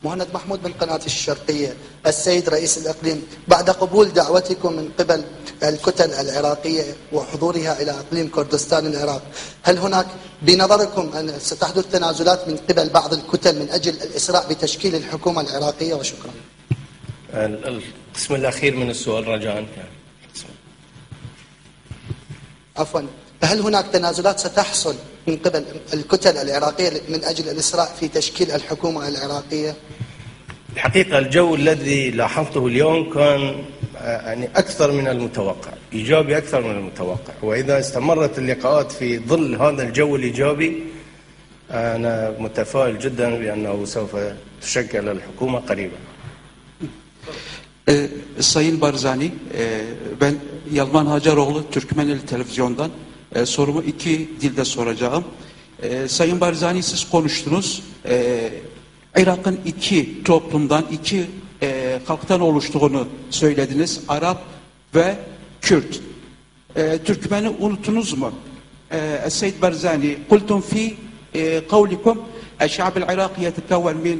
مهند محمود من قناة الشرقية. السيد رئيس الإقليم، بعد قبول دعوتكم من قبل الكتل العراقية وحضورها إلى إقليم كردستان العراق، هل هناك بنظركم أن ستحدث تنازلات من قبل بعض الكتل من أجل الإسراع بتشكيل الحكومة العراقية؟ وشكرا. القسم الأخير من السؤال رجاء. عفوا، هل هناك تنازلات ستحصل من قبل الكتل العراقية من أجل الإسراع في تشكيل الحكومة العراقية؟ الحقيقة الجو الذي لاحظته اليوم كان يعني أكثر من المتوقع، إيجابي أكثر من المتوقع، وإذا استمرت اللقاءات في ظل هذا الجو الإيجابي أنا متفائل جدا بأنه سوف تشكل الحكومة قريبا. Sayın Barzani, ben Yalman Hacaroğlu, Türkmeneli Televizyon'dan sorumu iki dilde soracağım. Sayın Barzani, siz konuştunuz. Irak'ın iki toplumdan, iki halktan oluştuğunu söylediniz. Arap ve Kürt. Türkmen'i unuttunuz mu? السيد برزاني، قلتم في قولكم الشعب العراقي يتكون من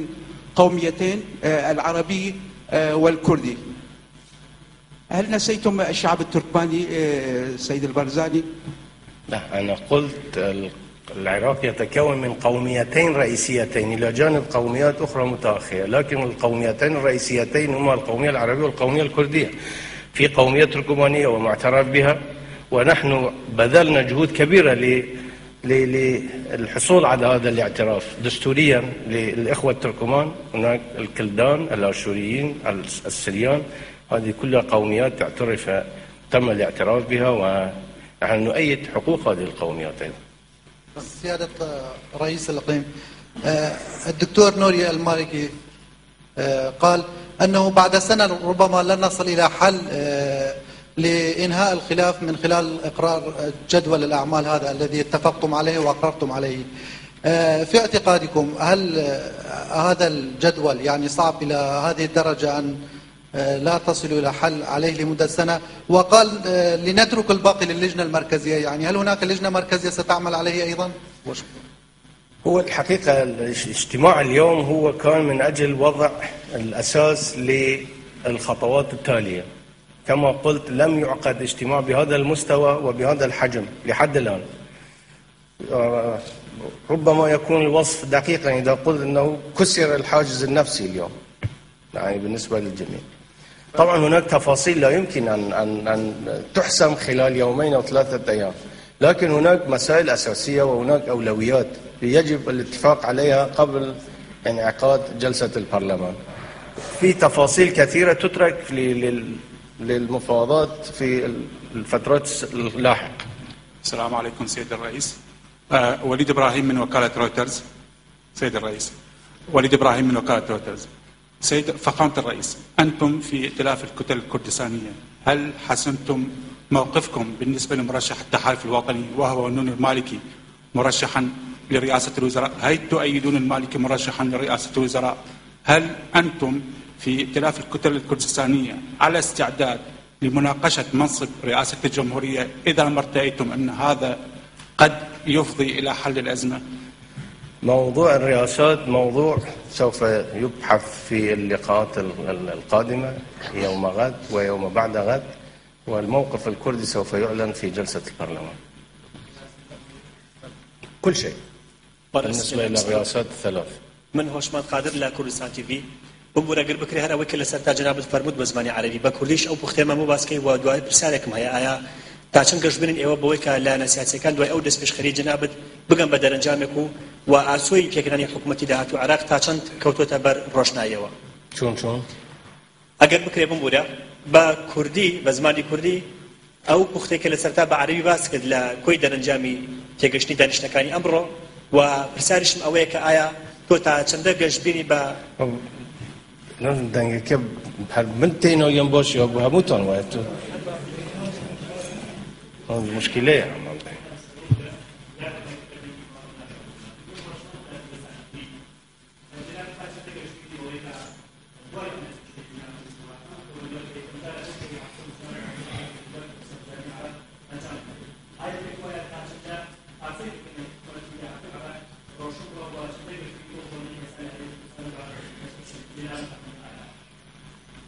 قوميتين، العربي والكردي. هل نسيتم الشعب التركماني سيد البرزاني؟ لا، أنا قلت العراق يتكون من قوميتين رئيسيتين إلى جانب قوميات أخرى متأخرة، لكن القوميتين الرئيسيتين هما القومية العربية والقومية الكردية. في قومية تركمانية ومعترف بها، ونحن بذلنا جهود كبيرة للحصول على هذا الاعتراف دستوريا للإخوة التركمان. هناك الكلدان، الآشوريين، السريان، هذه كلها قوميات تم الاعتراف بها، ونحن نؤيد حقوق هذه القوميات أيضا. سيادة رئيس الإقليم، الدكتور نوري المالكي قال أنه بعد سنة ربما لن نصل إلى حل لإنهاء الخلاف من خلال إقرار جدول الأعمال هذا الذي اتفقتم عليه وأقررتم عليه. في اعتقادكم هل هذا الجدول صعب إلى هذه الدرجة أن لا تصلوا إلى حل عليه لمدة سنة؟ وقال لنترك الباقي للجنة المركزية، هل هناك لجنة مركزية ستعمل عليه أيضا؟ وشكرا. هو الحقيقة الاجتماع اليوم هو كان من أجل وضع الأساس للخطوات التالية. كما قلت لم يعقد اجتماع بهذا المستوى وبهذا الحجم لحد الآن. ربما يكون الوصف دقيقا إذا قلت أنه كسر الحاجز النفسي اليوم بالنسبة للجميع. طبعا هناك تفاصيل لا يمكن أن تحسم خلال يومين أو 3 أيام، لكن هناك مسائل أساسية وهناك أولويات يجب الاتفاق عليها قبل انعقاد جلسة البرلمان. في تفاصيل كثيرة تترك للمفاوضات في الفترات اللاحقة. السلام عليكم سيد الرئيس. وليد إبراهيم من وكالة رويترز. سيد الرئيس، وليد إبراهيم من وكالة رويترز. سيد فخامة الرئيس، أنتم في ائتلاف الكتل الكردستانية، هل حسمتم موقفكم بالنسبة لمرشح التحالف الوطني وهو نوري المالكي مرشحا لرئاسة الوزراء؟ هل تؤيدون المالكي مرشحا لرئاسة الوزراء؟ هل أنتم في ائتلاف الكتل الكردستانية على استعداد لمناقشة منصب رئاسة الجمهورية إذا ما ارتأيتم أن هذا قد يفضي إلى حل الأزمة؟ موضوع الرئاسات موضوع سوف يبحث في اللقاءات القادمة يوم غد ويوم بعد غد، والموقف الكردي سوف يعلن في جلسة البرلمان. كل شيء بالنسبة إلى الرئاسات الثلاث. من هۆشمان قادر لە کوردستان تیڤی ببوورە گەر بکرێ هەر ئەوەی کە لەسەر تا جەنابت فەرمووت بە زمانی عەرەبی بە کوردیش ئەو پوختەیەمان بۆ باسکەی و دوای پرسیارێکم هەیە، ئایا تا چەند گەشتبینن ئێوە بەوەی کە لایەنە سیاسیەکان دوای ئەو دەستپێشخەری جەنابت بگەن بە دەرەنجامێک و ئاسۆی پێکهێنانی حکوومەتی داهاتوو عێراق تا چەند کەوتۆتە بەر ڕۆشناییەوە؟ چۆن؟ ئەگەر بکرێ بمبوورە بە کوردی، بە زمانی کوردی ئەو پوختەی کە لەسەر تا بە عەرەبی باس کرد لە کۆی دەرەنجامی تێگەشتنی دانیشتنەکانی ئەمڕۆ، و پرسیارشم ئەوەیە کە ئایا تۆ تا چەندە گەشتبینی بە دەنگەکە هەر من تێنەوەم باشی وەک هەمووتان وایە تۆ. مشکلەیە.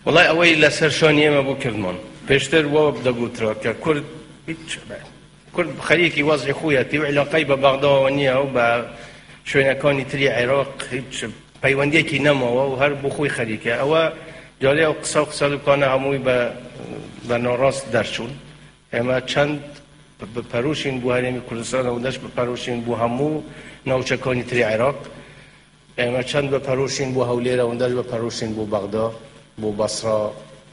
وەڵای ئەوەی لەسەر شانی ئێمە بوو کردمان. پێشتر وا دەگوترا کە کورد هیچ کورد خەریکی وەزعی خۆیەتی و عیلاقەی بە بەغداوە نییە و بە شوێنەکانی تری عێراق هیچ پەیوەندیەکی نەماوە و هەر بۆ خۆی خەریکە. ئەوە جارێ ئەو قسە و قسەلوکانە هەمووی بە ناڕاست دەرچوون. ئێمە چەند پەرۆشین بۆ هەرێمی کوردستان ئەوەندەش پەرۆشین بۆ هەموو ناوچەکانی تری عێراق. ئێمە چەند بە پەرۆشین بۆ هەولێر ئەوەندەش بە پەرۆشین بۆ بەغدا، بۆ بەسرا،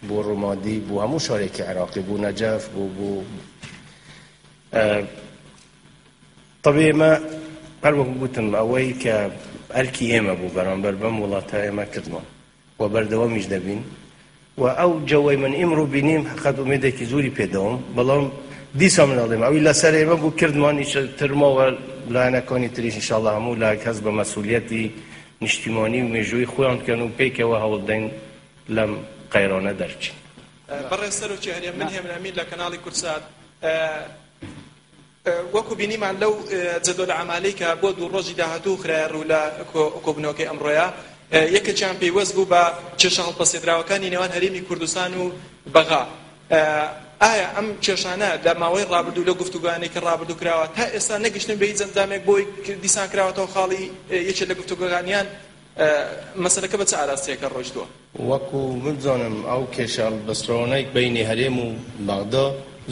بۆ ڕومادی، بۆ هەموو شارێکی عێراقی، بۆ نەجەف، بۆ بۆ طبی ئێمە هەر وەک گوتم ئەوەی کە ئەرکی ئێمە بوو بەرامبەر بەم وڵاتە ئێمە کردمان و بەردەوامیش دەبین و ئەو جەوەی من ئیمڕۆ بینیم حەقەت ئومێدێکی زۆری پێداوم، بەڵام دیسان من ئەڵێم ئەوی لەسەر ئێمە بوو کردمان، ئیش تر ماوە لایەنەکانی تریش ئینشاڵڵا هەموو لایەک هەست بە مەسئولیەتی نیشتیمانی و مێژووی خۆیان بکەن و پێکەوە هەوڵدەین لەم قەیرانە دەربچین. بەڕێز سەرۆکی هەرێم، من هێمن ئەمین لە کەناڵی کوردسات. وەکو بینیمان لەو جەدوەلە عەمالەی کە بۆ دوو ڕۆژی داهاتوو خرایە ڕوو لە کۆبوونەوەکەی ئەمڕۆیا، یەکێکیان پەیوەست بوو بە کێشە هەڵپەسێردراوەکانی نێوان هەرێمی کوردستان و بەغا. ئایا ئەم کێشانە لە ماوەی ڕابردوو لەو گفتوگۆیانەی کە ڕابردوو کراوە تا ئێستا نەگەیشتن بە هیچ ئەنجامێک بۆی دیسان کراوەتەوە خاڵی یەکێ لە گفتوگۆکانیان مەسەلەکە بە چ ئاراستەیەکە ڕۆیشتووە؟ وەکو بزانم ئەو کێشە هەڵبەستراوانەی بەینی هەرێم و بەغدا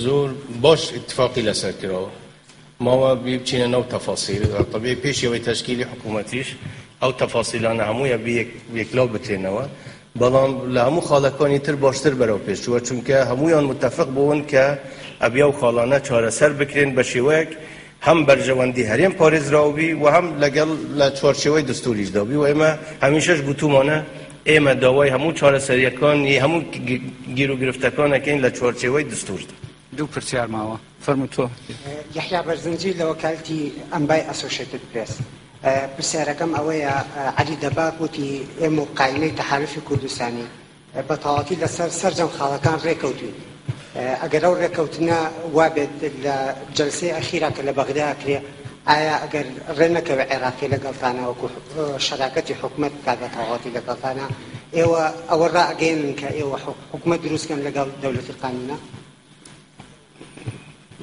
زۆر باش ئیتفاقی لەسەر کراوە، ماوە بچینە ناو تەفاسیل، تەبیعی پێش ئەوەی تەشکیلی حکوومەتیش ئەو تەفاسیلانە هەموویان یەکلاو بکرێنەوە، بەڵام لە هەموو خاڵەکانی تر باشتر بەرەو پێش چووە، چونکە هەموویان متەفق بوون کە ئەبێ ئەو خاڵانە چارەسەر بکرێن بە شێوەیەک هەم بەرژەوەندی هەرێم پارێزراو بی و هەم لەگەڵ لە چوارچێوەی دەستوریشدا بی و ئێمە هەمیشەش گوتومانە ئێمە داوای هەموو چارەسەریەکان هەموو گیروگرفتەکان ئەکەین لە چوارچێوەی دەستوردا. دوو پرسیار ماوە فەرموو تۆ. یەحیا بەرزنجی لە وەکالەتی ئەنبای ئەسۆشێتد پرێس. پرسیارەکەم ئەوەیە عەلی دەباغ وتی ئێمە و قایمەی تەحالوفی کوردستانی بە تەواوەتی لەسەر سەرجەم خاڵەکان ڕێکەوتوین. ئەگەر ئەو ڕێکەوتنە وابێت لە جەلسەی ئەخیرا کە لە بەغدا ئەکرێ ئایا ئەگەر ڕێ نەکەوێ عێراقی لەگەڵتانە وەکو شەراکەتی حکومەت بکات بە تەواوەتی لەگەڵتانە ئێوە ئەوە ڕائەگەیەنن کە ئێوە حکومەت دروست کەن لەگەڵ دەولەتی قانونە؟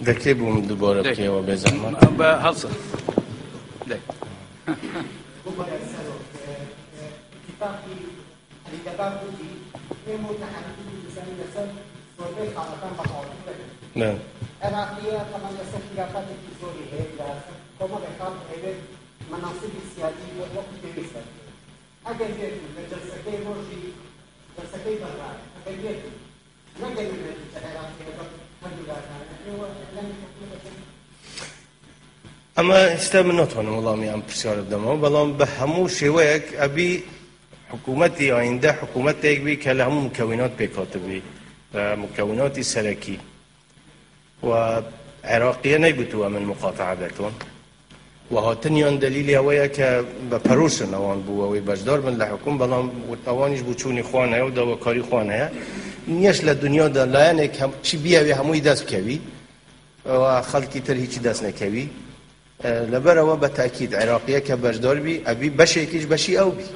دەکرێ بۆم دووبارە بکەیەوە بێ زەحمەت؟ بە هەڵسە. دەی. عەلی دەباغ وتی، ئێمە و تەحەلوفی کوردستانی لەسەر زۆربەی خاڵەکان بە تەواوەتی ڕێککەوتین. عێراقییە تەبعەن لەسەر خیلافاتێکی زۆری هەیە لەسەر کۆمەڵێک خاڵ ئەیەوێت مەناسبی سیادی وەکو پێویست وەربگرێت. ئەگەر بێت و لە جەلسەکەی ڕۆژی جەلسەکەی بەغدا ئەگەر بێت و نەگەنە نەتیجە عێراقی لەگەڵ هەردوولاتانە ئێوە ئیعلانی حکومەت دەکەن؟ ئەمە ئێستا من ناتوانم وەڵامی ئەم پرسیارە بدەمەوە، بەڵام بە هەموو شێوەیەک ئەبی حکوومەتی ئایندە حکوومەتێک بی کە لە هەموو مکەونات پێکهاتبی، مکەوناتی سەرەکی و عێراقیە نەیگوتووە من مقاتعە دەکەم و هاتنیان دەلیلی ئەوەیە کە بە پەرۆشن ئەوان بوو ئەوەی بەشدار بن لە حکوم، بەڵام ئەوانیش بۆچوونی خۆیان هەیە و داواکاری خۆیان هەیە. نیەش لە دنیادا لایەنێک چی بیاوێ هەمووی دەست بکەوی و خەڵکی تر هیچی دەست نەکەوی. لەبەرەوە بە تاکید عێراقیە کە بەشدار بی ئەبی بەشێکیش بەشی ئەو بی،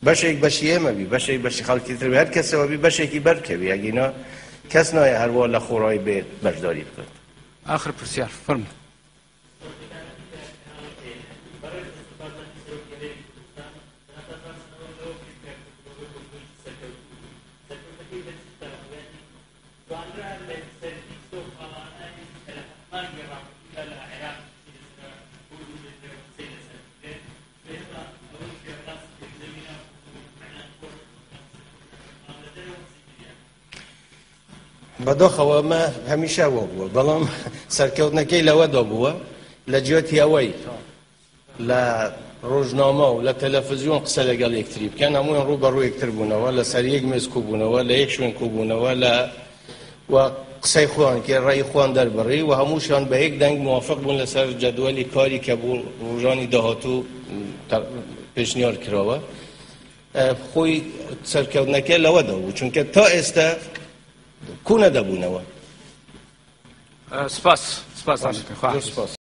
بەشێک بەشی ئێمە بی، بەشێک بەشی خەڵکی تر بی، هەر کەسەوە بی بەشێکی بەرکەوی، ئەگینا کەس نایە هەروە لە خۆڕای بێت بەشداری بکات. ئاخر پرسیار فەرموو. بەداخەوە ئەمە هەمیشە وا بووە، بەڵام سەرکەوتنەکەی لەوەدا بووە لە جیاتی ئەوەی لە ڕۆژنامە و لە تەلەفزیۆن قسە لەگەڵ یەکتری بکەن، هەموویان ڕوو بە ڕوو یەکتر بوونەوە، لەسەر یەک مێز کۆبوونەوە، لە یەک شوێن کۆبوونەوە لە و قسەی خۆیان کرد، ڕێی خۆیان دەربڕی و هەمووشیان بە یەک دەنگ موافق بوون لەسەر جەدوەلی کاری کە بۆ ڕۆژانی داهاتوو پێشنیار کراوە. خۆی سەرکەوتنەکە لەوەدا بوو، چونکە تا ئێستا کو نەدەبوونەوە. سپاس، سپاس. سپاس.